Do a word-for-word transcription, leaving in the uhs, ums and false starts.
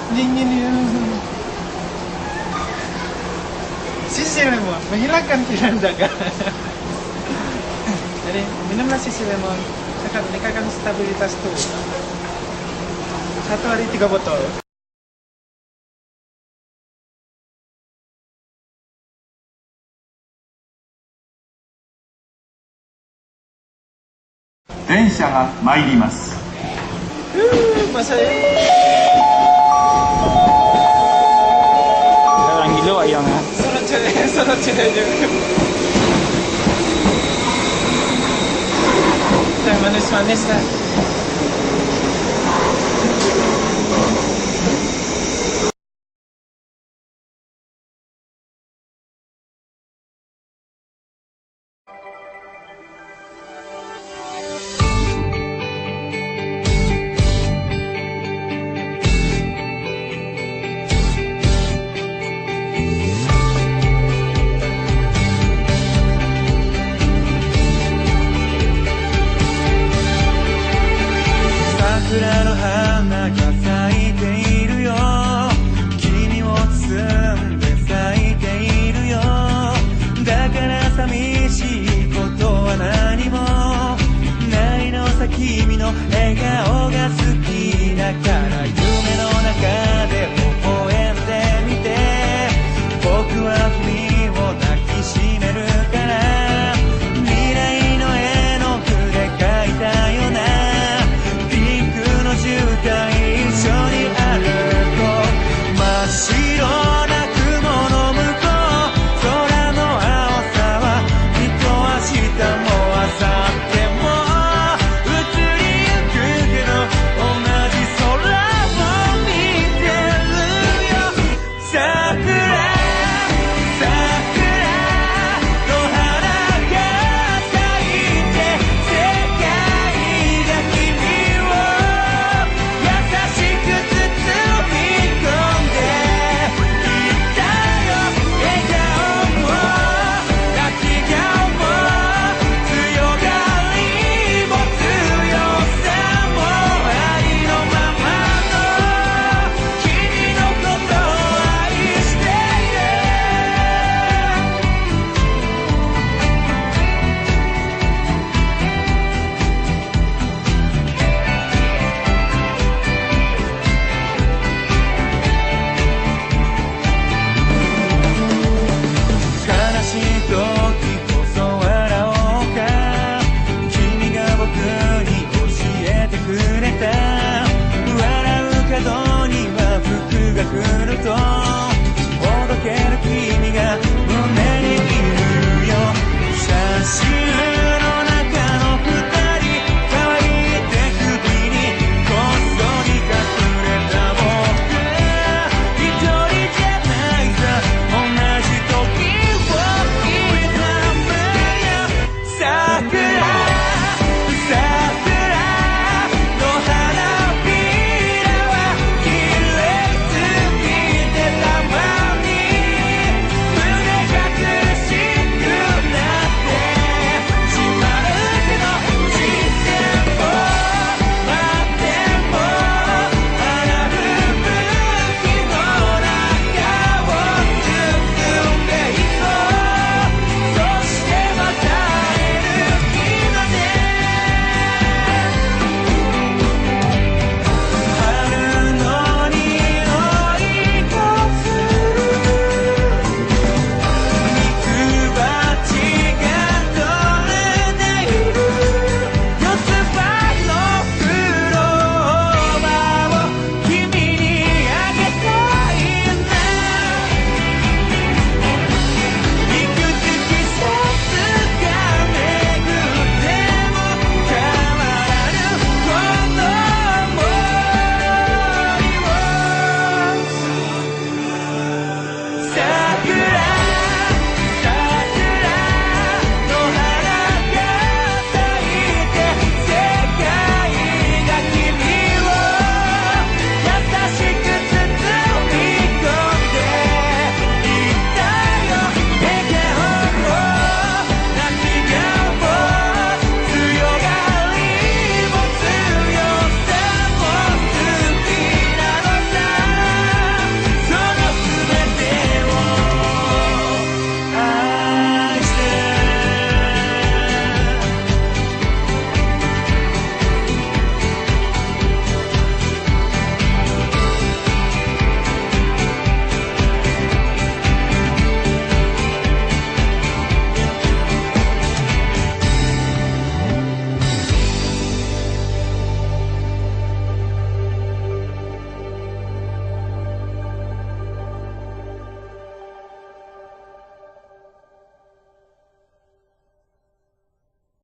Dingin ya. Sisi lemon menghilangkan kehilangan jaga. Jadi, minumlah sisi lemon. Akan meningkatkan stabilitas tubuh. Satu hari tiga botol. 電車が参ります。 Masa ini. Orang gilo ayam ah. Sorot cewek, sorot cewek je. Teh manis-manis lah. 「さくらの花がさいているよ」「きみをつつんでさいているよ」「だからさみしいことはなにもないのさ」「きみのえがおがすきだから」「夢のなかでほほえんでみて」「ぼくはきみをだきしめるから」「未来のえの具でかいたよな」「ピンクのじゅうたんいっしょにあるこう」「まっしろな雲の向こう」「空の青さはきっと明日も明後日も」「移りゆくけど同じ空を見てるよ」「さくら、さくらの花が」「世界が君を優しく包み込んでいたよ」「笑顔も泣き顔も強がりも強さもありのままの君のことを愛している」 悲しい時こそ笑おうか」「君が僕に教えてくれた」「笑う角には福が来ると」